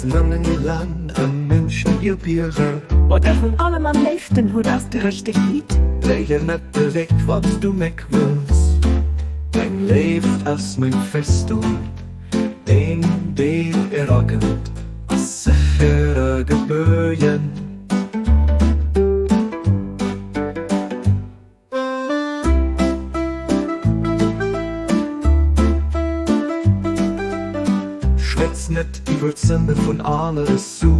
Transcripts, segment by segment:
Nëmmen ee Land a Mënschen hir Bierger. Wat er vun allem am léifsten huet ass Gerechtegkeet. Dréi net de Réck wann s du mech wëlls, deng Léift ass meng Festung, deen deen erakënnt ass sécher gebuergen. Schwätz net iwwer d'Sënde vun anere sou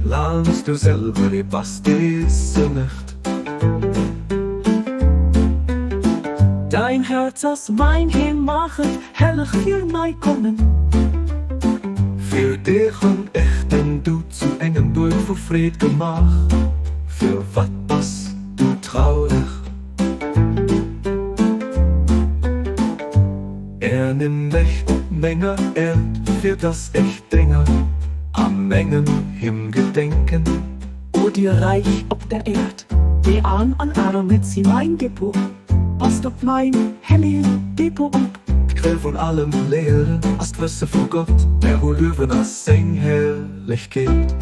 laang s du selwer ee bass dee sënnegt. Dein Herz ass mein Heem, maach et helleg fir mei Kommen. Fir dech hunn ech den Doud zu engem Duerf vu Freed gemaach. Firwat bass du traurig? Ernimm mech op menger Erd, fir dass ech denger a mengem Him gedenken. O dir Reich op der Erd, déi Arm an Arme si mein Depot, passt op mein hellige Depot op. D'Quell vun allem Léieren ass d'Wësse vu Gott, der Hoh Löwen ass seng Herrlechkeet.